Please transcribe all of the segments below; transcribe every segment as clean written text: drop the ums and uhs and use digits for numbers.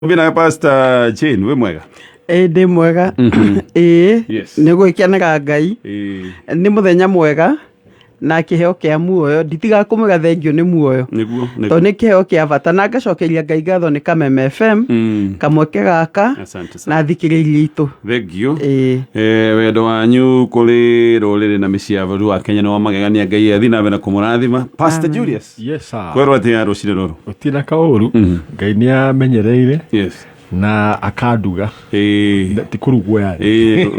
Bina Pastor Jane, wĩ mwega? Ĩĩ ndĩ mwega. Ĩĩ Yes. nĩ gwĩkenera Ngai. Ĩĩ. Nĩ mũthenya mwega na kĩheo kĩa muoyo. Nditigaga kũmwĩra thengiũ nĩ muoyo. Nĩguo, nĩguo. Tondũ nĩ kĩheo kĩa bata na ngacokeria Ngai ngatho nĩ Kameme FM kamweke gaka Asante sana. na thikĩrĩria itũ. Thank you. Ĩĩ. Eh, wendo wanyu kũrĩ rũrĩrĩ na mĩciĩ ya bũrũri wa Kenya nĩ wa magegania. Ngai athiĩ na mbere na kũmũrathima. Pastor Julius. Yes, sir. Kwerwo atĩa rũcinĩ rũrũ? Gũtirĩ na kaũru. Ngai nĩ amenyereire Yes. na akanduga. Ĩĩ. Ti kũrugwo yani. Ĩĩ,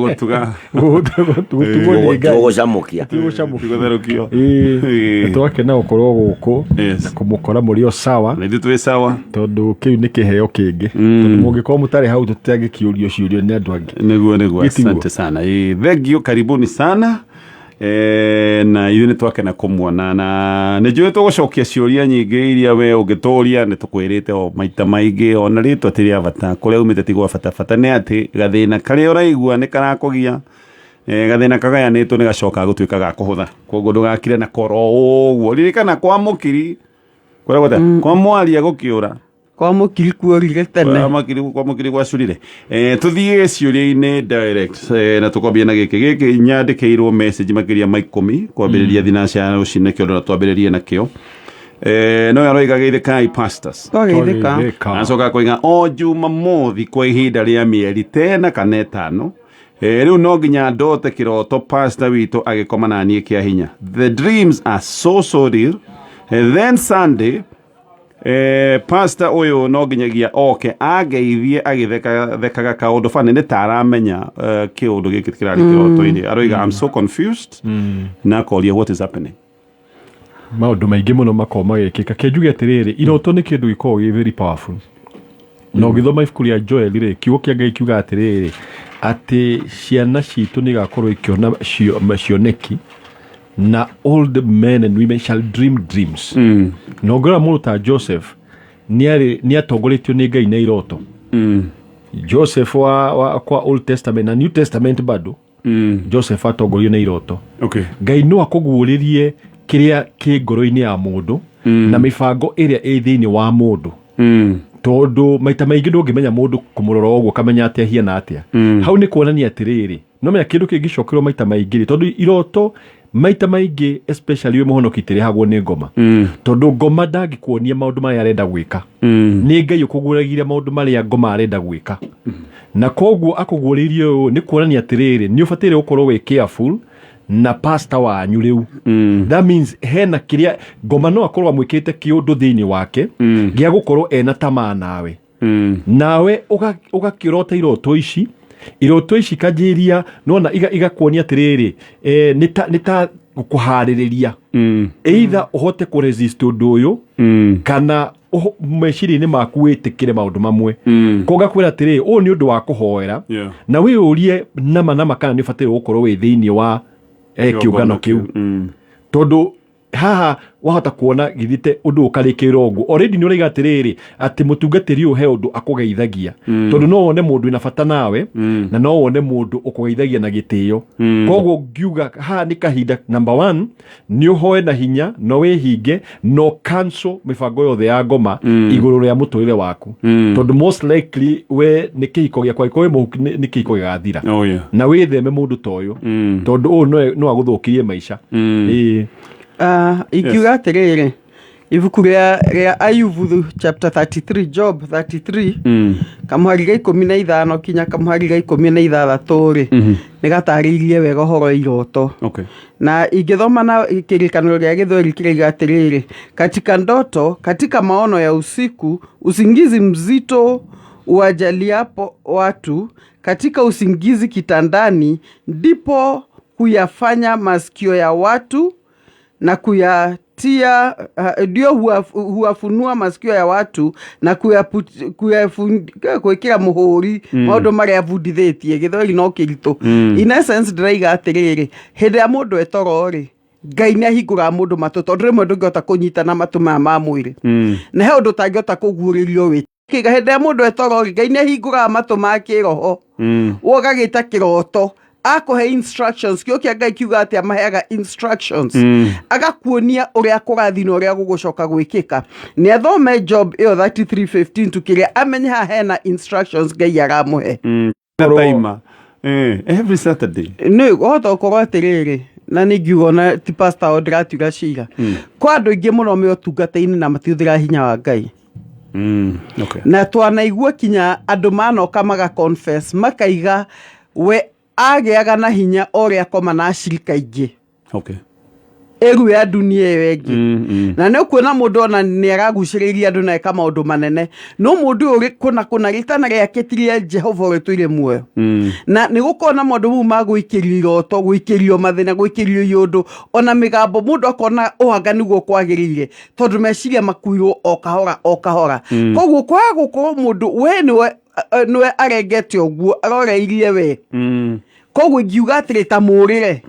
gũtuga. Gũtugwo nĩ Ngai. Gũgũcamũkia. Ti gũcamũkia. Gũtherũkio. Ĩĩ. Ĩĩ. Na twakena gũkorwo gũkũ Yes. na kũmũkora mũrĩ o sawa Na ithuĩ twĩ sawa. tondũ kĩu nĩ kĩheo kĩngĩ. Tondũ mũngĩkorwo mũtarĩ hau tũtingĩkĩũrio ciũria nĩ andũ angĩ. Nĩguo nĩguo, Gĩtiguo. asante sana. Ĩĩ, thank you, karibuni sana. Eh, na ithuĩ nĩ twakena kũmuona na nĩ njũĩ tũgũcokia ciũria nyingĩ iria we ũngĩtũria. Nĩ tũkwĩrĩte o maita maingĩ, ona rĩtwa ti rĩa bata, kũrĩa umĩte ti gwa bata. Bata nĩ atĩ gathĩna karĩa ũraigua nĩ karakũgia, eh, gathĩna kagayanĩtwo nĩ gacokaga gũtuĩka ga kũhũtha. Koguo ndũgakire na koro ũguo. Ririkana kwa mũkiri kũrĩa gwata kwa mwaria gũkĩũra. Kwa mũkiri kuorire tene. Kwa makiri, kwa makiri gwacurire. Eh, tuthiĩ ciũria-inĩ direct, eh, na tũkwambia na gĩkĩ. Gĩkĩ nyandĩkĩirwo message makĩria ma 10 kwambĩrĩria thinaca ya rũcinĩ kĩondo, na twambĩrĩrie nakĩo. Eh, no aroiga, "Geithĩkai pastors." Twageithĩka. Twageithĩka. Acoka koiga o Jumamothi kwa ihinda rĩa mĩeri tena kana 5, eh, rĩu no nginya ndote kĩroto pastor witũ agĩkoma na niĩ kĩa hinya. The dreams are so so real. Eh, then Sunday, eh, pastor ũyũ no nginyagia oke angeithie agĩthekaga kaũndũ bani nĩ ta aramenya, eh, kĩũndũ gĩkĩ kĩrarĩ kĩroto-inĩ. Aroiga, "I'm so confused," na akoria, "What is happening?" Maũndũ maingĩ mũno makoragwo magĩkĩka. Kĩnjuge atĩrĩrĩ, iroto nĩ kĩndũ gĩkoragwo gĩ very powerful, na ũgĩthoma ibuku rĩa Joel rĩ, kiugo kĩa Ngai kiuga atĩrĩrĩ, atĩ ciana citũ nĩ igakorwo ikĩona cioneki na old men and women shall dream dreams. Na ũngĩrora mũndũ ta Joseph, nĩ atongoretio nĩ Ngai na iroto. Joseph wa kwa Old Testament na New Testament bado, Joseph atongorio nĩ iroto. Ngai no akũguũrĩrie kĩrĩa kĩ ngoro-inĩ ya mũndũ na mĩbango ĩrĩa ĩ thĩinĩ wa mũndũ, tondũ maita maingĩ ndũngĩmenya mũndũ kũmũrora ũguo ũkamenya atĩ ahiana atĩa. Hau nĩ kuonania atĩrĩrĩ, no menya kĩndũ kĩngĩcokerwo maita maingĩ rĩ, tondũ iroto maita maingĩ, especially wĩ mũhonoki, itirehagwo nĩ ngoma, tondũ ngoma ndangĩkuonia maũndũ marĩa arenda gwĩka. Nĩ Ngai ũkũguũragĩria maũndũ marĩa ngoma arenda gwĩka, na koguo akũguũrĩirie ũũ nĩ kuonania atĩrĩrĩ, nĩ ũbataire gũkorwo wĩ careful na pastor wanyu rĩu. That means hena kĩrĩa ngoma no akorwo amwĩkĩte kĩũndũ thĩinĩ wake gĩa gũkorwo ena tamaa nawe, nawe ũgakĩrota iroto ici. Iroto ici kanjĩria nona igakuonia atĩrĩrĩ, eh, nĩ ta kũharĩrĩria either ũhote kũ resist ũndũ ũyũ kana meciria-inĩ maku wĩtĩkĩre maũndũ mamwe. Ko ngakwĩra atĩrĩrĩ, ũyũ nĩ ũndũ wa kũhoera na wĩyũrie nama nama kana nĩ ũbataire gũkorwo wĩ thĩinĩ wa, eh, kĩũngano kĩu, tondũ haha wahota kuona githite ũndũ ũkarĩkĩrwo ũguo. Already nĩ ũraiga atĩrĩrĩ, atĩ mũtungatĩri ũyũ he ũndũ akũgeithagia, tondũ no wone mũndũ wĩna bata nawe na no wone mũndũ ũkũgeithagia na gĩtĩo. Koguo ngiuga haha nĩ kahinda, number one, nĩ ũhoe na hinya no wĩhinge no cancel mĩbango yothe ya ngoma igũrũ rĩa mũtũrĩre waku, tondũ most likely we nĩ kĩhiko gĩakwa angĩkorwo wĩ mũhuki nĩ kĩhiko gĩgathira. Na wĩtheme mũndũ ta ũyũ, tondũ ũyũ no agũthũkĩrie maica. Ĩĩ. Ah, ingiuga atĩrĩrĩ, ibuku rĩa Ayubu chapter 33, Job 33, kamũhari ga 15 kinya kamũhari ga 16 rĩ, nĩ gatarĩirie wega ũhoro wa iroto. Na ingĩthoma na kĩrĩkanĩro gĩa Gĩthweri, kĩraiga atĩrĩrĩ, "Katika ndoto, katika maono ya usiku, usingizi mzito uwajaliapo watu, katika usingizi kitandani, ndipo huyafanya masikio ya watu na kuyatia, ndio huwafunua masikio ya watu na gwĩkĩra mũhũri maũndũ marĩa abundithĩtie." Gĩthweri no kĩritũ. In essence ndĩraiga atĩrĩrĩ, hĩndĩ ĩrĩa mũndũ etoro rĩ, Ngai nĩ ahingũraga mũndũ matũ, tondũ rĩmwe ndũngĩhota kũnyita na matũ maya ma mwĩrĩ, na he ũndũ ũtangĩhota kũguũrĩrio wĩ kĩga. Hĩndĩ ĩrĩa mũndũ etoro rĩ, Ngai nĩ ahingũraga matũ ma kĩroho, we ũgagĩta kĩroto. Akũhe instructions. Kĩo kĩa Ngai kiuga atĩ amaheaga instructions, agakuonia ũrĩa kũrathiĩ na ũrĩa gũgũcoka gwĩkĩka. Nĩ athome Job ĩyo 33:15 tu kĩrĩa amenye haha hena instructions Ngai aramũhe. Na taima every Saturday. Nĩ ũhota gũkorwo atĩrĩrĩ, na nĩ ngiuga ona ti pastor o ndĩratuĩra cira, kwa andũ aingĩ mũno me ũtungata-inĩ na matihũthĩra hinya wa Ngai. Na twanaigua kinya andũ manoka maga confess, makaiga we agĩaga na hinya o ũrĩa akoma na acirika aingĩ ĩru ya dunia ĩyo ĩngĩ. Na nĩ ũkuona mũndũ ona nĩ aragucĩrĩria andũ na eka maũndũ manene, no mũndũ ũyũ kũna kũna rĩtana rĩake ti rĩa Jehova ũrĩa ũtũire muoyo. Na nĩ gũkorwo na maũndũ mau ma gũikĩrio iroto, gũikĩrio mathĩna, gũikĩrio iũndũ, ona mĩgambo, mũndũ akona ũhanga nĩguo kwagĩrĩire, tondũ meciria makuirwo o kahora o kahora. Koguo kwaga gũkorwo mũndũ we nĩwe arengete ũguo aroreirie we. Koguo ingiuga atĩrĩ, ta mũrĩre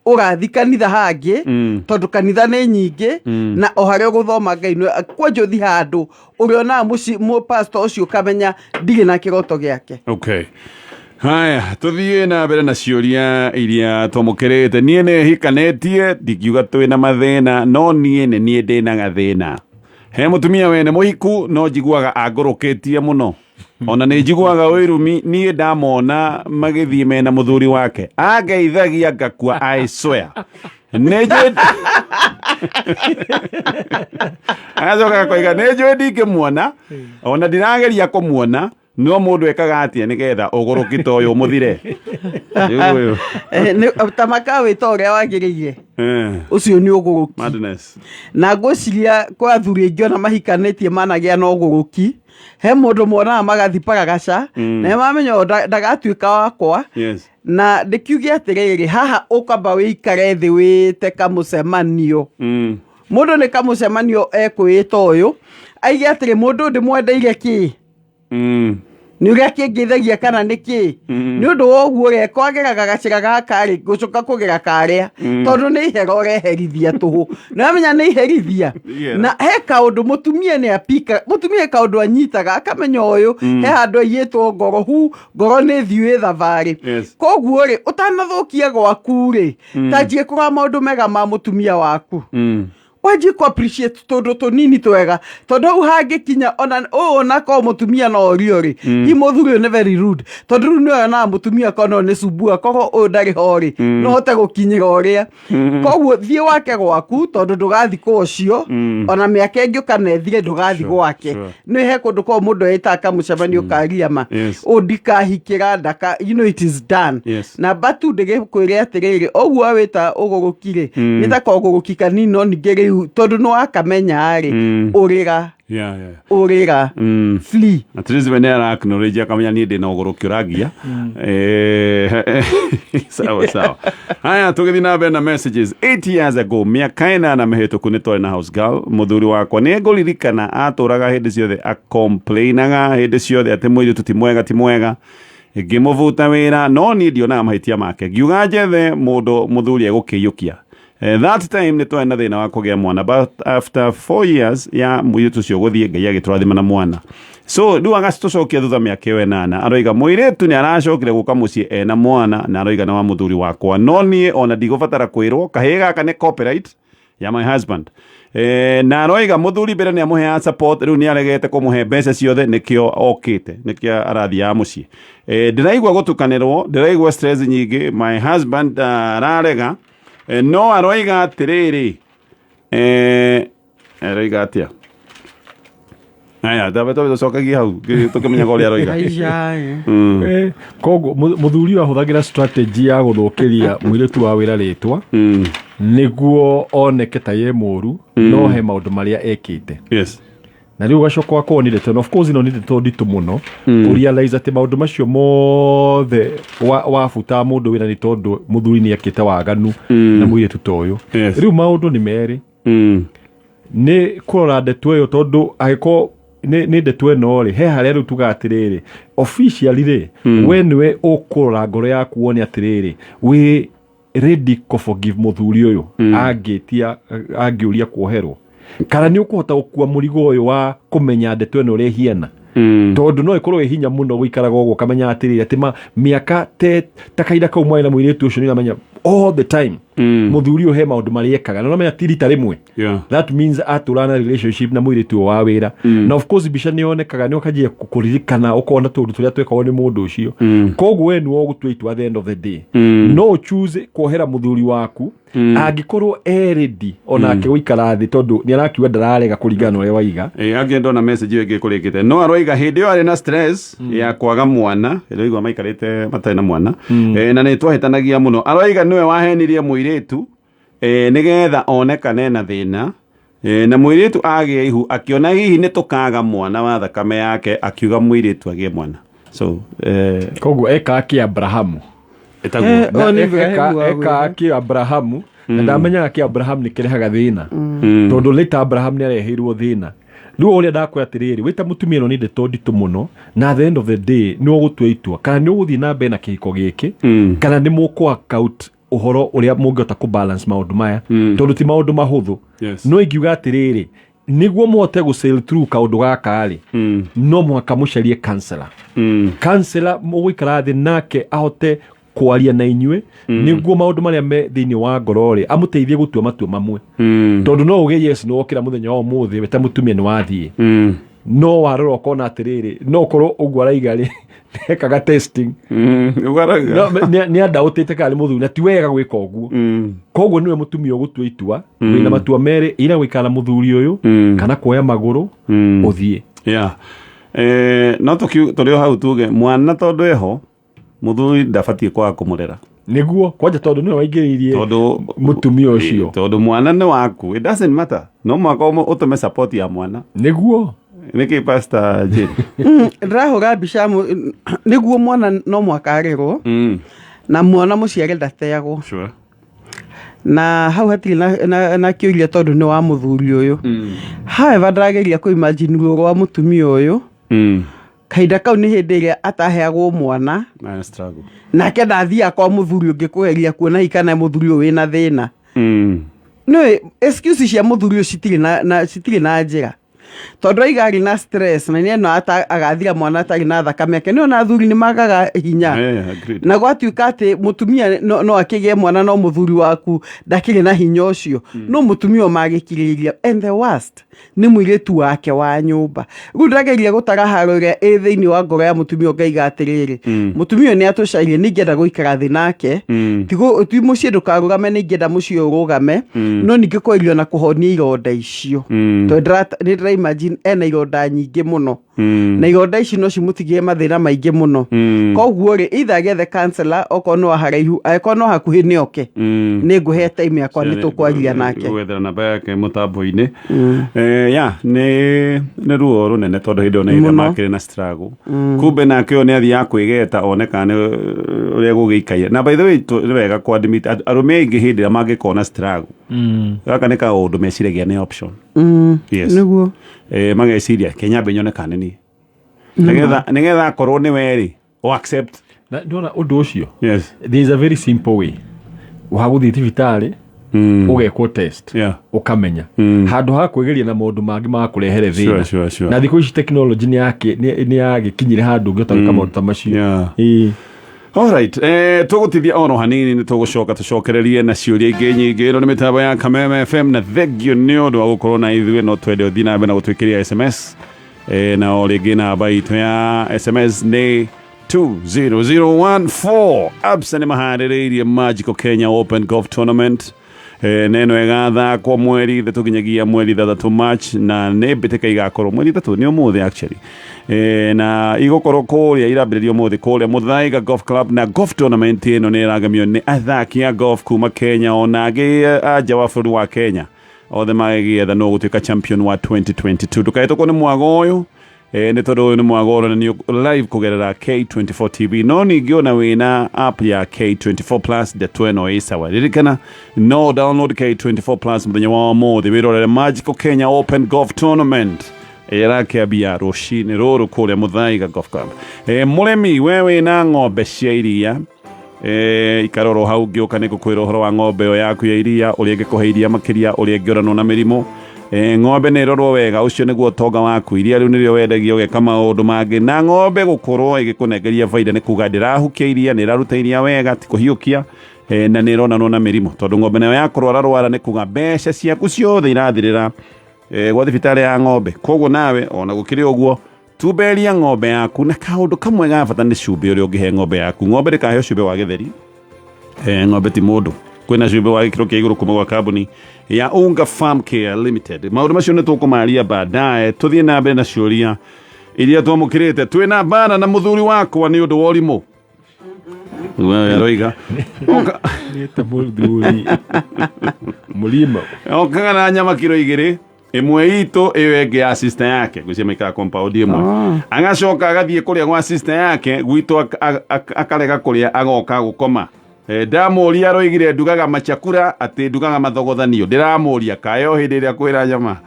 ũrathi kanitha hangĩ, tondũ kanitha nĩ nyingĩ, na o harĩa ũgũthoma Ngai kwanja ũthi handũ ũrĩonaga mũpastor ũcio ũkamenya ndirĩ na kĩroto gĩake. Okay, haya, tuthiĩ na mbere na ciũria iria twamũkĩrĩte. Niĩ nĩ hikanĩtie, ndingiuga twĩna mathĩna, no niĩ nĩ niĩ ndĩna gathĩna. He mũtumia wene mũhiku, no njiguaga angũrũkĩtie mũno, ona nĩ njiguaga ũirumi niĩ ndamona magĩthiĩ mena mũthuri wake, angeithagia ngakua. I swear nĩ njũĩ. Agacoka akoiga, nĩ njũĩ ndingĩmuona, ona ndirageria kũmuona, no mũndũ ekaga atĩa nĩgetha ũgũrũki ta ũyũ mũthire? Rĩu ũyũ. Ta makawĩta ũrĩa wagĩrĩire. Ũcio nĩ ũgũrũki. Madness. Na ngwĩciria kwa athuri aingĩ ona mahikanĩtie managĩa na ũgũrũki, he mũndũ monaga magathi paragaca na nĩ mamenya ũyũ ndagatuĩka wakwa. Na ndĩkiuge atĩrĩrĩ, haha ũkamba wĩikare thĩ wĩte kamũcemanio. Mũndũ nĩ kamũcemanio ekwĩĩta ũyũ, aige atĩrĩ, mũndũ ndĩmwendeire kĩ, nĩ ũrĩa kĩngĩthagia kana nĩ kĩ. Nĩ ũndũ wa ũguo ũrĩa kwageraga gacĩra gaka rĩ, ngũcoka kũgera karĩa, tondũ nĩ ihera ũreherithia tũhũ, nĩ wamenya nĩ iherithia. Ihera. Na he kaũndũ mũtumia nĩ apika, mũtumia he kaũndũ anyitaga akamenya ũyũ he handũ aiyĩtwo ngoro, hu ngoro nĩ thiũ ĩ thabarĩ. Koguo rĩ, ũtanathũkia gwaku rĩ, tanjie kũrora maũndũ mega ma mũtumia waku, wanjie kũ appreciate tũndũ tũnini twega, tondũ hau hangĩkinya ona ũũ onakorwo mũtumia no orio rĩ, hi mũthuri ũyũ nĩ very rude, tondũ rĩu nĩ onaga mũtumia korwo no nĩ cumbua, korwo ũyũ ndarĩ ho rĩ, no hote gũkinyĩra ũrĩa. Koguo thiĩ wake gwaku, tondũ ndũgathi kwa ũcio, ona mĩaka ĩngĩ ũkana ĩthire ndũgathi gwake. Nĩ he kũndũ korwo mũndũ ĩtaga kamũcemanio karia ma ũũ ndikahikĩra ndaka, you know it is done. Namba tu ndĩgĩkwĩre atĩrĩrĩ, ũguo wawĩta ũgũrũki rĩ, nĩ ta kogũrũki kanini, no ningĩ rĩu tondũ nĩ wakamenya rĩ, ũrĩra, ũrĩra, flee. At least we nĩ ara acknowledge, akamenya niĩ ndĩna ũgũrũki ũrangia. Sawa sawa, haya, tũgĩthiĩ na mbere na messages. 8 years ago, mĩaka 8 mĩhĩtũku, nĩ twarĩ na house girl. Mũthuri wakwa, nĩ ngũririkana atũraga hĩndĩ ciothe acomplainaga hĩndĩ ciothe atĩ mũirĩtu ti mwega, ti mwega. Ngĩmũbuta wĩra, no niĩ ndionaga mahĩtia make, ngiuga njethe mũndũ mũthuri egũkĩiyũkia. That time nĩ twarĩ na thĩna wa kũgĩa mwana, but after 4 years ya mũirĩtu ũcio gũthiĩ, Ngai agĩtũrathima na mwana. So rĩu agacitũcokia thutha mĩaka ĩyo 8, aroiga mũirĩtu nĩ aracokire gũka mũciĩ ena mwana, na aroiga nĩ wa mũthuri wakwa, no niĩ ona ndigũbatara kwĩrwo kahĩĩ gaka nĩ copyright ya my husband. Na aroiga mũthuri mbere nĩ amũheaga support, rĩu nĩ aregete kũmũhe mbeca ciothe, nĩkĩo okĩte, nĩkĩo arathiaga mũciĩ. Ndĩraigua gũtukanĩrwo, ndĩraigua stress nyingĩ. My husband ararega. No aroiga atĩrĩrĩ, aroiga atĩa? Aya, ndabe tũcokagie hau tũkĩmenyaga ũrĩa aroiga. Aica. Koguo mũthuri ũyũ ahũthagĩra strategy ya gũthũkĩria mũirĩtu wa wĩra rĩtwa nĩguo oneke ta ye mũru, no he maũndũ marĩa ekĩte. Na rĩu ũgacoka wakorwo nĩ ndeto, na of course ĩno nĩ ndeto nditũ mũno ũrealize atĩ maũndũ macio mothe wabuta mũndũ wĩra nĩ tondũ mũthuri nĩ ekĩte waganu na mũirĩtu ta ũyũ. Rĩu maũndũ nĩ merĩ, nĩ kũrora ndeto ĩyo, tondũ angĩkorwo nĩ ndeto ĩno rĩ, he harĩa rĩu tugaga atĩrĩrĩ, officially rĩ, we nĩwe ũkũrora ngoro yaku wone atĩrĩrĩ, wĩ ready kũ forgive mũthuri ũyũ angĩtia, angĩũria kuoherwo, kana nĩ ũkũhota gũkua mũrigo ũyũ wa kũmenya ndeto ĩno ũrĩa ĩhiana. Tondũ no ĩkorwo ĩ hinya mũno gũikaraga ũguo ũkamenya atĩrĩrĩ atĩ ma mĩaka ta kahinda kau mwarĩ na mũirĩtu ũcio nĩ ũramenya all the time mũthuri ũyũ he maũndũ marĩa ekaga na ũramenya ti rita rĩmwe. That means atũraga na relationship na mũirĩtu ũyũ wa wĩra, na of course mbica nĩ yonekaga, nĩ ũkanjia kũririkana, ũkona tũũndũ tũrĩa twekagwo nĩ mũndũ ũcio. Koguo we nĩwe ũgũtua itua. At the end of the day, no choose kuohera mũthuri waku angĩkorwo e ready onake gũikara thĩ, tondũ nĩ arakiuga ndararega kũringana na ũrĩa waiga. Ĩ, angĩ ndona message ĩyo ĩngĩ kũrĩkĩte no aroiga hĩndĩ ĩyo arĩ na stress ya kwaga mwana, ĩroigua maikarĩte matarĩ na mwana. Na nĩ twahĩtanagia mũno. Aroiga nĩwe wahenirie mũirĩtu nĩgetha onekane na thĩna. Na mũirĩtu agĩa ihu akĩona hihi nĩ tũkaga mwana wa thakame yake, akiuga mũirĩtu agĩe mwana, so Koguo eka kĩ Abrahamu. Ĩtagwo Ũyũ nĩ Ibrahimu wa eka gwĩka. Kĩ Abrahamu, na ndamenyaga kĩ Abrahamu nĩ kĩrehaga thĩna, tondũ later Abraham nĩ areheirwo thĩna. Rĩu ũrĩa ndakwĩra atĩrĩrĩ, wĩta mũtumia, ĩno nĩ ndeto nditũ mũno, na at the end of the day nĩ ũgũtua itua kana nĩ ũgũthiĩ na mbere na kĩhiko gĩkĩ kana nĩ mũkũ work out ũhoro ũrĩa mũngĩhota kũ balance maũndũ maya, tondũ ti maũndũ mahũthũ. No ingiuga atĩrĩrĩ, nĩguo mũhote gũ sail through kaũndũ gaka rĩ, no mũhaka mũcarie counselor. Counselor mũgũikara thĩ nake ahote kwaria na inyuĩ, nĩguo maũndũ marĩa me thĩinĩ wa ngoro rĩ, amũteithie gũtua matua mamwe, tondũ no uge yes, nĩ wokĩra mũthenya wa ũmũthĩ, we ta mũtumia nĩ wathiĩ, no warora ũkona atĩrĩrĩ, no ũkorwo ũguo araiga rĩ, ekaga testing. Ũguo arauga. No, nĩ andaũtĩte kana nĩ mũthuri, na ti wega gwĩka ũguo. Koguo nĩwe mũtumia ũgũtua itua. Wĩna matua merĩ, ira gũikara na mũthuri ũyũ kana kuoya magũrũ ũthiĩ. Yeah. No tũrĩ o hau tuge mwana tondũ eho, mũthuri ndabatiĩ kwaga kũmũrera. Nĩguo kwanja, tondũ nĩwe waingĩrĩirie tondũ mũtumia ũcio. Tondũ mwana nĩ waku, it doesn't matter, no mũhaka ũtũme support ya mwana. Nĩguo. Nĩkĩ, Pastor Jane? Ndĩrahũra mbica nĩguo mwana no mwaka arerwo na mwana mũciare ndateagwo. Na hau hatirĩ na kĩũria, tondũ nĩ wa mũthuri ũyũ. However, ndĩrageria kũ imagine ruo rwa mũtumia ũyũ kahinda kau, nĩ hĩndĩ ĩrĩa ataheagwo mwana. Na struggle. Nake ndathiaga kwa mũthuri ũngĩ kũgeria kuona hihi kana mũthuri ũyũ wĩna thĩna. Nĩ excuse cia mũthuri ũyũ citirĩ na njĩra, tondũ aiga arĩ na stress na nĩena agathira mwana atarĩ na thakame yake. Nĩ ona athuri nĩ magaga hinya. Yeah, agreed. Na gwatuĩka atĩ mũtumia no akĩgĩe mwana, no mũthuri waku ndakĩrĩ na hinya ũcio, no mũtumia ũyũ magĩkirĩrĩria. And the worst nĩ mũirĩtu wake wa nyũmba. Rĩu ndageria gũtara haro ĩrĩa ĩ thĩinĩ wa ngoro ya mũtumia ũyũ, ngaiga atĩrĩrĩ, mũtumia ũyũ nĩ atũcairie, nĩ ingĩenda gũikara thĩ nake. Ti mũciĩ ndũkarũgame, nĩ ingĩenda mũciĩ ũyũ ũrũgame, no ningĩ kwerio na kũhonia ironda icio, tondũ nĩ ndĩra imagine ena ironda nyingĩ mũno, na ironda ici no cimũtigĩre mathĩna maingĩ mũno. Koguo rĩ, either agethe counselor, okorwo no haraihu, angĩkorwo no hakuhĩ nĩ oke, nĩ ngũhe time yakwa, nĩ tũkwaria nake. Gwethera namba yake mũtambo-inĩ. Ya nĩ ruo rũnene, tondũ hĩndĩ ĩyo nĩ Mũno. makĩrĩ na struggle. Kumbe nake ũyũ nĩ athiaga kwĩgeta one kana nĩ ũrĩa gũgĩikaire. Na by the way, nĩ wega kũ admit arũme aingĩ hĩndĩ ĩrĩa mangĩkona struggle, gaka nĩ kaũndũ meciragia nĩ option. Yes. Nĩguo. Mageciria kenyambe nyone kana nĩ niĩ, nĩgetha akorwo nĩ werĩ o accept. Na ndona ũndũ ũcio, there is a very simple way wa gũthiĩ thibitarĩ, ũgekwo test, ũkamenya, handũ ha kwĩgeria na maũndũ mangĩ ma kũrehere thĩna. Sure. Na thikũ ici technology nĩ yagĩkinyire handũ ũngĩhota gwĩka maũndũ ta macio. Ĩĩ. Alright, tũgũtithia oro hanini, nĩ tũgũcoka tũcokererie na ciũria ingĩ nyingĩ. Ĩno nĩ mĩtambo ya Kameme FM, na thengio nĩ ũndũ wa gũkorwo na ithuĩ. No twende ũthiĩ na mbere na gũtwĩkĩria SMS, na o rĩngĩ namba itũ ya SMS nĩ 20014. Absa nĩ maharĩrĩirie Magical Kenya Open Golf Tournament, na ĩno ĩgathakwo 3 nginyagia 6 March, na nĩ mbĩtĩka igakorwo 3, nĩ ũmũthĩ actually, na igũkorwo kũrĩa irambĩrĩrio ũmũthĩ kũrĩa Muthaiga Golf Club. Na golf tournament ĩno nĩ ĩragamio nĩ athaki a golf kuma Kenya ona angĩ a nja wa bũrũri wa Kenya, othe magĩetha no gũtuĩka champion wa 2022. Ndũkahĩtũkwo nĩ mwago ũyũ, nĩ tondũ ũyũ nĩ mwago ũronanio live kũgerera K24 TV, no ningĩ ona wĩna app ya K24 Plus, ndeto ĩno ĩ sawa. Ririkana no download K24 Plus mũthenya wa ũmũthĩ wĩrorere Magical Kenya Open Golf Tournament ĩrakĩambia rũcinĩ rũrũ kũrĩa Muthaiga Golf Club. Mũrĩmi we wĩna ng'ombe cia iria, ikarorwo hau, ngĩũka nĩ ngũkwĩra ũhoro wa ng'ombe ĩyo yaku ya iria, ũrĩa ĩngĩkũhe iria makĩria, ũrĩa ĩngĩũranwo na mĩrimũ. Ng'ombe nĩ ĩrorwo wega, ũcio nĩguo ũtonga waku. Iria rĩu nĩrĩo wendagia ũgeka maũndũ mangĩ, na ng'ombe gũkorwo ĩgĩkũnengeria baida nĩ kuga ndĩrahukia iria, nĩ ĩraruta iria wega, ti kũhiũkia, na nĩ ĩronanwo na mĩrimũ, tondũ ng'ombe nayo yakũrwara rwara nĩ kuga mbeca ciaku ciothe irathirĩra gwa thibitarĩ ya ng'ombe. Koguo nawe ona gũkĩrĩ ũguo, tumberia ng'ombe yaku. Na kaũndũ kamwe ga bata nĩ cumbĩ ũrĩa ũngĩhe ng'ombe yaku. Ng'ombe ndĩkaheo cumbĩ wa gĩtheri. Ng'ombe ti mũndũ. Kwĩna cumbĩ wa gĩkĩro kĩa igũrũ kuma gwa kambuni ya Unga Farm Care Limited. Maũndũ macio nĩ tũkũmaria baadaye. Tũthiĩ na mbere na ciũria iria twamũkĩrĩte. Twĩna mbara na mũthuri wakwa nĩ ũndũ wa ũrimũ. We aroiga Nĩte mũthuri mũrima. Okaga na nyama kiro 2, ĩmwe itũ, ĩyo ĩngĩ ya sister yake. Gwĩcia maikara compound ĩmwe. Agacoka agathiĩ kũrĩa gwa sister yake, gwitũ akarega kũrĩa, agoka gũkoma. Ndamũria aroigire ndugaga machakura, atĩ ndugaga mathogothanio. Ndĩramũria kayo hĩndĩ ĩrĩa kwĩra nyama.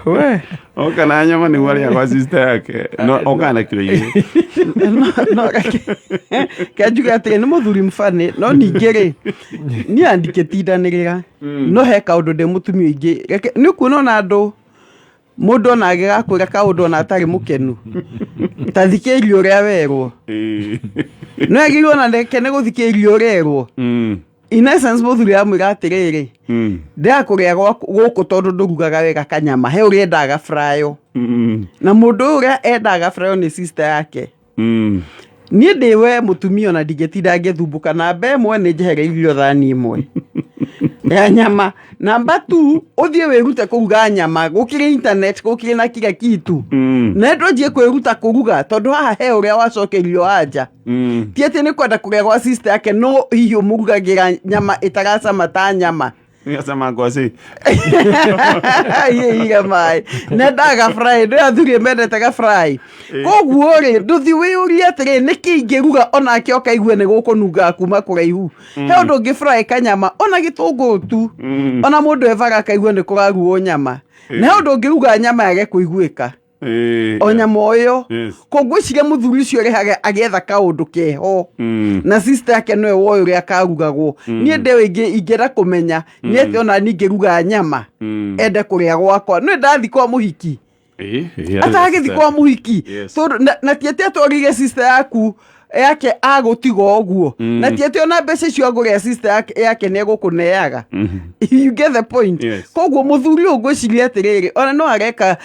We. Oka na nyama nĩguo arĩa gwa sister yake, no oka na kiro 2. No kenjuge atĩ nĩ mũthuri mũbani, no ningĩ rĩ, niĩ ndingĩtindanĩrĩra, no he kaũndũ ndĩ mũtumia ingĩ. Reke nĩ ũkuona ona andũ, mũndũ ona agĩgakwĩra kaũndũ ona atarĩ mũkenu, ta thikĩrĩria ũrĩa werwo. No agĩrĩirwo ona reke nĩ gũthikĩrĩria ũrerwo. In essence, mũthuri amwĩra atĩrĩrĩ, ndĩrakũrĩa gũkũ tondũ ndũrugaga wega kanyama, he ũrĩa endaga frayo. Na mũndũ ũyũ ũrĩa endaga frayo nĩ sister yake. Niĩ ndĩ we mũtumia, ona ndingĩtinda ngĩthumbũka. Namba 1, nĩ njehereirio thani 1 ya nyama. Namba 2, ũthiĩ wĩrute kũruga nyama. Gũkĩrĩ internet, gũkĩrĩ na kila kitu. Na ndwanjie kwĩruta kũruga, tondũ haha he ũrĩa wacokerio anja. Ti atĩ nĩ kwenda kũrĩa gwa sister yake, no hihi ũmũrugagĩra nyama ĩtaracama ta nyama. Gacama ngwaci. Ire maĩ nendaga fry, ndĩ athuri mendete ga fry. Koguo rĩ, ndũthi wĩyũrie atĩrĩ, nĩkĩ ingĩruga onake ũkaigue nĩ gũkũnungaga kuma kũraihu? He ũndũ ũngĩ fry kanyama ona gĩtũngũrũ tu, ona mũndũ ebara akaigua nĩ kũraruo nyama, na he ũndũ ũngĩruga nyama yage kũiguĩka o nyama o ĩyo. Koguo ngwĩciria mũthuri ũcio ũrĩhaga agĩetha kaũndũ keho, na sister yake nĩwe woĩ ũrĩa karugagwo. Niĩ ndĩo ingĩenda kũmenya nĩ atĩ ona niĩ ingĩruga nyama ende kũrĩa gwakwa, nĩ ndathi kwa mũhiki atagĩthi kwa mũhiki. Tondũ na ti atĩ atwarĩire sister yaku yake agũtiga ũguo, na ti atĩ ona mbeca icio agũrĩa sister yake nĩ egũkũneaga. You get the point? Yes. Koguo mũthuri ũyũ ngwĩciria atĩrĩrĩ, ona no areka,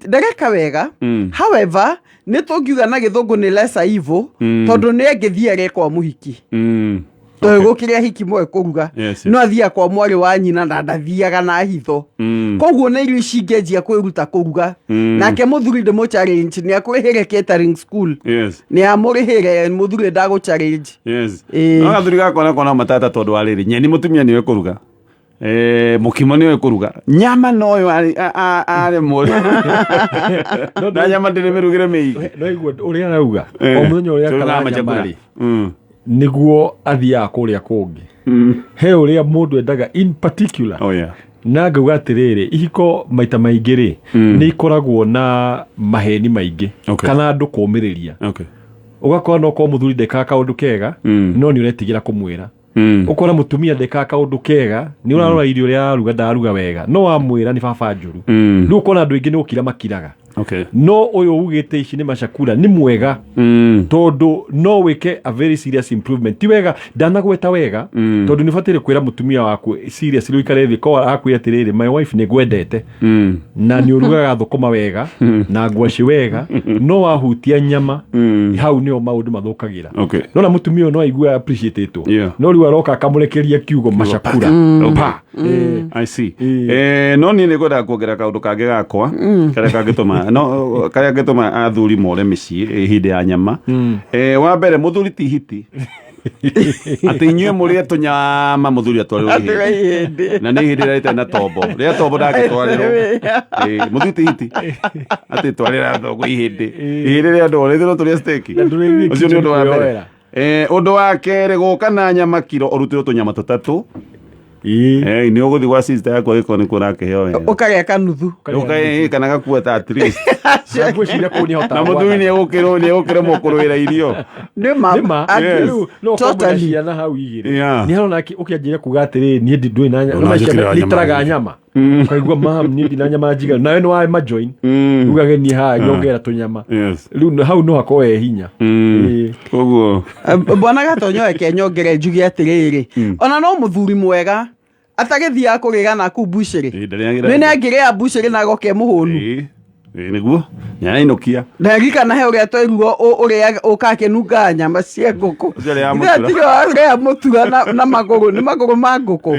ndareka wega. However, nĩ tũngiuga na gĩthũngũ nĩ lesser evil, tondũ nĩ angĩthiĩ arĩe kwa mũhiki, tondũ gũkĩrĩ ahiki moĩ kũruga. No athiaga kwa mwarĩ wa nyina na ndathiaga na hitho. Koguo na irio ici ingĩanjia kwĩruta kũruga. Nake mũthuri ndĩmũ challenge nĩ akũrĩhĩre catering school. Nĩ amũrĩhĩre mũthuri, ndagũ challenge. No gathuri gakwa nako no matata, tondũ wa rĩrĩ, nyeni mũtumia nĩwe kũruga, mũkimo nĩwe kũruga, nyama noyo aremwo, na nyama ndĩrĩ mĩrugĩre mĩingĩ. No igua ũrĩa arauga, o mũthenya ũrĩa Tũrugaga akara machakura. nyama rĩ, nĩguo athiaga kũrĩa kũngĩ. He ũrĩa mũndũ endaga in particular. Oh, yeah. Na ngauga atĩrĩrĩ, ihiko maita maingĩ rĩ, nĩ ikoragwo na maheni maingĩ kana andũ kũmĩrĩria. Ũgakora no korwo mũthuri ndekaga kaũndũ kega, no nĩ ũretigĩra kũmwĩra. Ũkora mũtumia ndekaga kaũndũ kega, nĩ ũrarora irio ũrĩa araruga, ndaruga wega, no wamwĩra nĩ baba njũru. Rĩu ũkona andũ aingĩ nĩ gũkira makiraga. No ũyũ ugĩte ici nĩ macakura nĩ mwega, tondũ no wĩke a very serious improvement. Ti wega ndanagweta wega, tondũ nĩ ũbataire kwĩra mũtumia waku seriously, ũikare thĩ ko akwĩra atĩrĩrĩ, "My wife, nĩ ngwendete na nĩ ũrugaga thũkũma wega na ngwacĩ wega, no wahutia nyama, hau nĩho maũndũ mathũkagĩra." Nona mũtumia ũyũ no aigue appreciatetwo. No rĩu aroka akamũrekeria kiugo macakura. Pa. I see. No niĩ nĩ ngwendaga kuongerera kaũndũ kangĩ gakwa karĩa kangĩtũma, no karĩa kangĩtũma athuri more mĩciĩ hĩndĩ ya nyama. Wa mbere, mũthuri ti hiti atĩ inyuĩ mũrĩe tũnyama, mũthuri atwarĩrwo Atĩrĩ ihĩndĩ. Ihĩndĩ. Na nĩ ihĩndĩ rĩrĩa rĩtarĩ na tombo, rĩa tombo ndangĩtwarĩrwo. Mũthuri ti hiti atĩ twarĩra thoguo ihĩndĩ, ihĩndĩ rĩa ndoo rĩthĩ no tũrĩe steak. Na ndũrĩthiĩ Ũcio nĩ ũndũ wa mbere. kwĩyoera. Ũndũ wa kerĩ, gũka na nyama kiro ũrutĩrwo tũnyama tũtatũ. Ĩĩ, nĩ ũgũthiĩ gwa sister yaku agĩkorwo nĩ kũrakĩheo wega. Ũkarĩa kanuthu. Ũka- kana gakua ta at least. Ngwĩciria kũu nĩhotaga Na mũthuri nĩ egũkĩrwo nĩ egũkĩremwo kũrũĩra irio. Nĩ ma. Nĩma. Yes. Rĩu no ũkorwo mwĩna Totally. ciana hau igĩrĩ. Yeah. Nĩ harona ũkĩanjĩria kuga atĩrĩrĩ, niĩ ndũrĩ na nyama. Ndũna njĩkĩrĩra nyama Nitaraga nyama. Ũkaigua mam niĩ ndina nyama njiganu. Nawe nĩ wa majoin. Ugage niĩ haha nyongera tũnyama. Yes. Rĩu hau no hakorwo he hinya. Ĩĩ. Koguo Bwana Gatonyo, reke nyongere njuge atĩrĩrĩ, ona no mũthuri mwega atagĩthiaga kũrĩra naku mbucĩrĩ. Ĩĩ, ndarĩagĩra. Nĩ angĩrĩa mbucĩrĩ na agoke mũhũnu. Ĩĩ, ĩĩ, nĩguo nĩarainũkia. Ndarikana he ũrĩa twerirwo ũrĩa ũkakĩnungaga nyama cia ngũkũ. Ũcio arĩaga Ithe mũtura. atirĩ arĩa mũtura na magũrũ, nĩ magũrũ ma ngũkũ.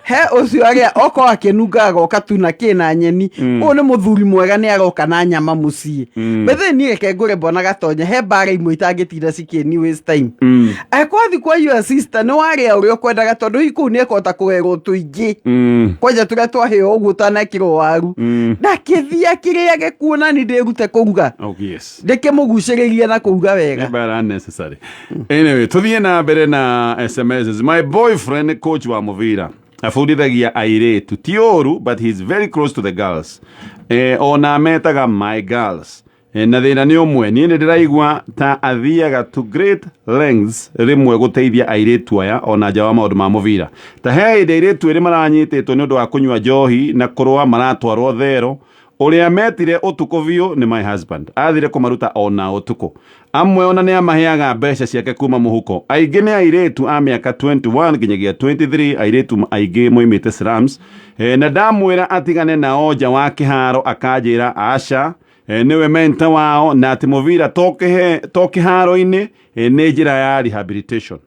He ũcio arĩa okorwo akĩnungaga goka tu na kĩ na nyeni. Ũyũ nĩ mũthuri mwega, nĩ aroka na nyama mũciĩ. Bethe niĩ reke ngũre, Bwana Gatonya, he mbara imwe itangĩtinda cikĩni waste time. Angĩkorwo kwa your sister nĩ warĩa ũrĩa ũkwendaga, tondũ hihi kũu nĩ ekũhota kũgerwo tũingĩ kwanja tũrĩa twaheo ũguo ũtanekĩrwo waru, ndakĩthiĩ akĩrĩage kuona ni ndĩrute kũruga. Oh, yes. Ndĩkĩmũgucĩrĩrie na kũruga wega. Mbara unnecessary. Anyway, tuthiĩ na mbere na SMS. My boyfriend nĩ coach wa mũbira. Abundithagia airĩtu. Ti ũru, but he's very close to the girls. Ona metaga my girls. Na thĩna nĩ ũmwe, niĩ nĩ ndĩraigua ta athiaga to great lengths rĩmwe gũteithia airĩtu aya ona nja wa maũndũ ma mũbira. Ta he hĩndĩ airĩtu erĩ maranyitĩtwo nĩ ũndũ wa kũnyua njohi na kũrũa maratwarwo thero. Ũrĩa metire ũtukũ biũ nĩ my husband. Athire kũmaruta ona ũtukũ. Amwe ona nĩ amaheaga mbeca ciake kuma mũhuko. Aingĩ nĩ airĩtu a mĩaka 21 nginyagia 23, airĩtu aingĩ moimĩte slums. Na ndamwĩra atigane nao nja wa kĩharo akanjĩra aca, nĩwe mentor wao na atĩ mũbira to kĩharo-inĩ, nĩ njĩra ya rehabilitation.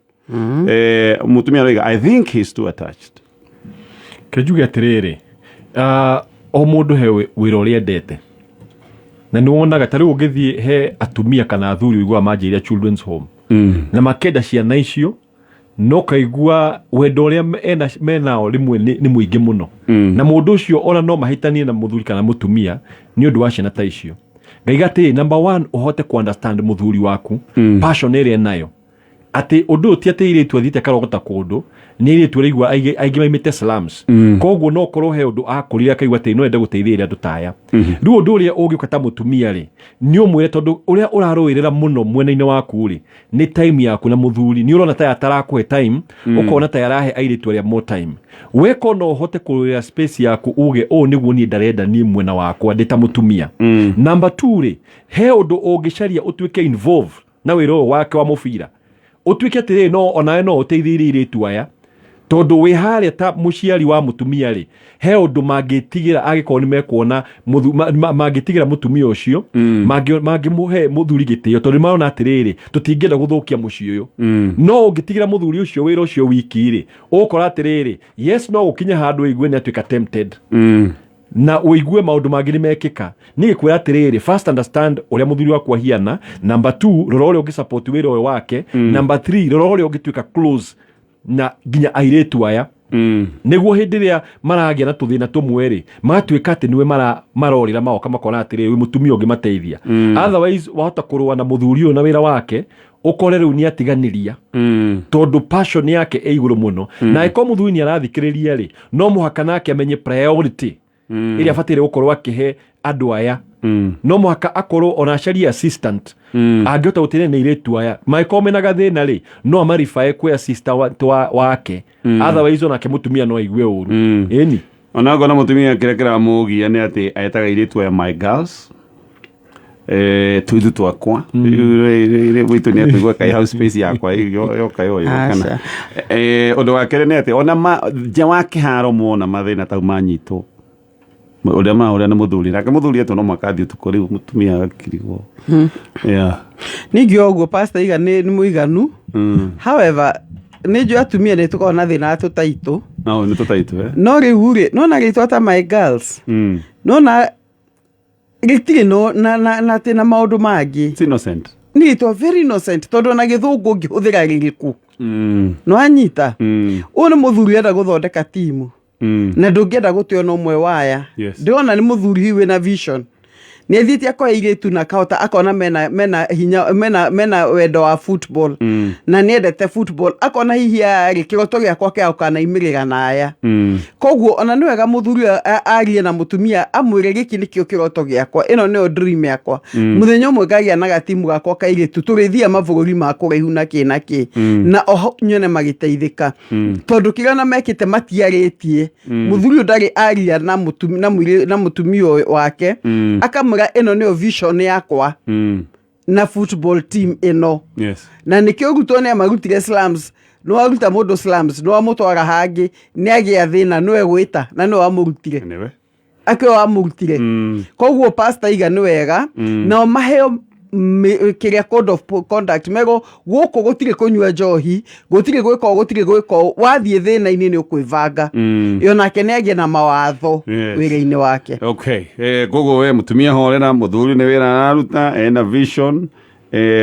Mũtumia aroiga, "I think he's too attached." Kĩnjuge atĩrĩrĩ, o mũndũ he wĩra ũrĩa endete, na nĩ wonaga ta rĩu ũngĩthiĩ he atumia kana athuri ũiguaga manjĩrĩria children's home na makenda ciana icio, no kaigua wendo ũrĩa menao rĩmwe nĩ mũingĩ mũno, na mũndũ ũcio ona no mahĩtanie na mũthuri kana mũtumia nĩ ũndũ wa ciana ta icio. Ngaiga atĩrĩ, number one, ũhote ku understand mũthuri waku, passion ĩrĩa enayo, atĩ ũndũ ũyũ ti atĩ airĩtu athiĩte akarogota kũndũ, nĩ airĩtu ũraigua aingĩ maimĩte slums, koguo no korwo he ũndũ akũrire akaigua atĩ no ende gũteithĩrĩria andũ ta aya. Rĩu ũndũ ũrĩa ũngĩũka ta mũtumia rĩ, nĩ ũmwĩre, tondũ ũrĩa ũrarũĩrĩra mũno mwena-inĩ waku rĩ, nĩ time yaku na mũthuri. Nĩ ũrona ta atarakũhe time, ũkona ta arahe airĩtu arĩa more time. Weko no ũhote kũrũĩrĩra space yaku, uge ũũ nĩguo niĩ ndarenda niĩ mwena wakwa ndĩ ta mũtumia. Number two rĩ, he ũndũ ũngĩcaria ũtuĩke involve na wĩra ũyũ wake wa mũbira, ũtuĩke atĩrĩrĩ, no onawe no ũteithĩrĩrie airĩtu aya, tondũ wĩ harĩa ta mũciari wa mũtumia rĩ, he ũndũ mangĩtigĩra angĩkorwo nĩ mekuona mangĩtigĩra mũtumia ũcio, mangĩmũhe mũthuri gĩtĩo, tondũ nĩ marona atĩrĩrĩ, tũtingĩenda gũthũkia mũciĩ ũyũ. No ũngĩtigĩra mũthuri ũcio wĩra ũcio wiki rĩ, ũgũkora atĩrĩrĩ, yes, no gũkinye handũ ũigue nĩ atuĩka tempted na ũigue maũndũ mangĩ nĩ mekĩka. Nĩ gĩkwĩra atĩrĩrĩ, first, understand ũrĩa mũthuri waku ahiana. Number two, rora ũrĩa ũngĩ support wĩra ũyũ wake. Number three, rora ũrĩa ũngĩtuĩka close na nginya airĩtu aya, nĩguo hĩndĩ ĩrĩa maragĩa na tũthĩna tũmwe rĩ, magatuĩka atĩ nĩwe marorĩra, magoka makona atĩrĩrĩ, wĩ mũtumia ũngĩmateithia. Otherwise wahota kũrũa na mũthuri ũyũ na wĩra wake, ũkore rĩu nĩ atiganĩria, tondũ passion yake ĩ igũrũ mũno. Na angĩkorwo mũthuri nĩ arathikĩrĩria rĩ, no mũhaka nake amenye priority ĩrĩa abataire gũkorwo akĩhe andũ aya. No mũhaka akorwo ona acarie assistant angĩhota gũteithania na airĩtu aya. Mangĩkorwo mena gathĩna rĩ, no amaribae kwĩ assistant wake. Otherwise onake mũtumia no aigue ũru. Ĩni. Ona ngona mũtumia kĩrĩa kĩramũgia nĩ atĩ etaga airĩtu aya my girls, tuithu twakwa witũ nĩ atũigua kai house space yakwa yoka yoyo kana. Aca. Ũndũ wa kerĩ nĩ atĩ ona nja wa kĩharo mona mathĩna tau manyitwo ũrĩa marahũra nĩ mũthuri, nake mũthuri atĩ no mũhaka athiĩ ũtukũ, rĩu mũtumia agakirigwo, yeah. Ningĩ o ũguo pastor iga nĩ mũiganu. However, nĩ njũĩ atumia nĩ tũkoragwo na thĩna wa tũtaitũ. No nĩ tũtaitũ, eh? No rĩu rĩ, nona rĩtwa ta my girls, nona gĩtirĩ no na atĩ na maũndũ mangĩ. It's innocent. Nĩ rĩtwa very innocent, tondũ ona gĩthũngũ ũngĩhũthĩra rĩrĩkũ, no anyita. Ũyũ nĩ mũthuri ũrenda gũthondeka timu na ndũngĩenda gũte ona ũmwe waya. Ndĩrona nĩ mũthuri hihi wĩna vision. Nĩ athiĩte akoya airĩtu na akahota akona mena hinya, mena wendo wa football na nĩ endete football, akona hihi aya rĩ, kĩroto gĩakwa kĩa gũkanaimĩrĩra na aya. Koguo ona nĩ wega mũthuri ũyũ arie na mũtumia, amwĩre, "Gĩkĩ nĩkĩo kĩroto gĩakwa, ĩno nĩyo dream yakwa. Mũthenya ũmwe ngagĩa na gatimu gakwa kairĩtu, tũrĩthiĩ mabũrũri ma kũraihu na kĩ na kĩ," na oho nyone magĩteithĩka, tondũ kĩrĩa ona mekĩte matiarĩtie. Mũthuri ũyũ ndarĩ aria na mũtumia ũyũ wake, akamwĩra, "Ĩno nĩyo vision yakwa na football team ĩno." Na nĩkĩo Ruto nĩ amarutire slums. Nĩ waruta mũndũ slums, nĩ wamũtwara hangĩ, nĩ agĩa thĩna, nĩwe gwĩta na nĩwe wamũrutire. Nĩwe. Akĩwe wamũrutire. Koguo pastor iga nĩ wega nao maheo kĩrĩa, code of conduct, merwo gũkũ gũtirĩ kũnyua njohi, gũtirĩ gwĩka ũũ, gũtirĩ gwĩka ũũ. Wathiĩ thĩna-inĩ nĩ ũkwĩbanga. Ĩyo nake nĩ agĩe na mawatho wĩra-inĩ wake. Okay, koguo we mutumia horera, muthuri nĩ wĩra araruta, ena vision.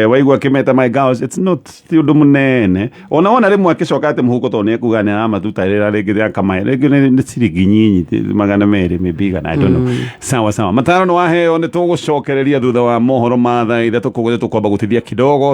Waigua akĩmeta "my girls", it's not, ti ũndũ mũnene. Ona wona rĩmwe akĩcoka atĩ mũhuko, tondũ nĩ ekuga nĩ aramatuta rĩra rĩngĩ rĩa kamaĩ, rĩngĩ nĩ ciringi nyinyi, 200 maybe igana, I don't know. Sawa sawa, mataro nĩ waheo, nĩ tũgũcokereria thutha wa mohoro ma thaa 3. Koguo nĩ tũkwamba gũtithia kidogo.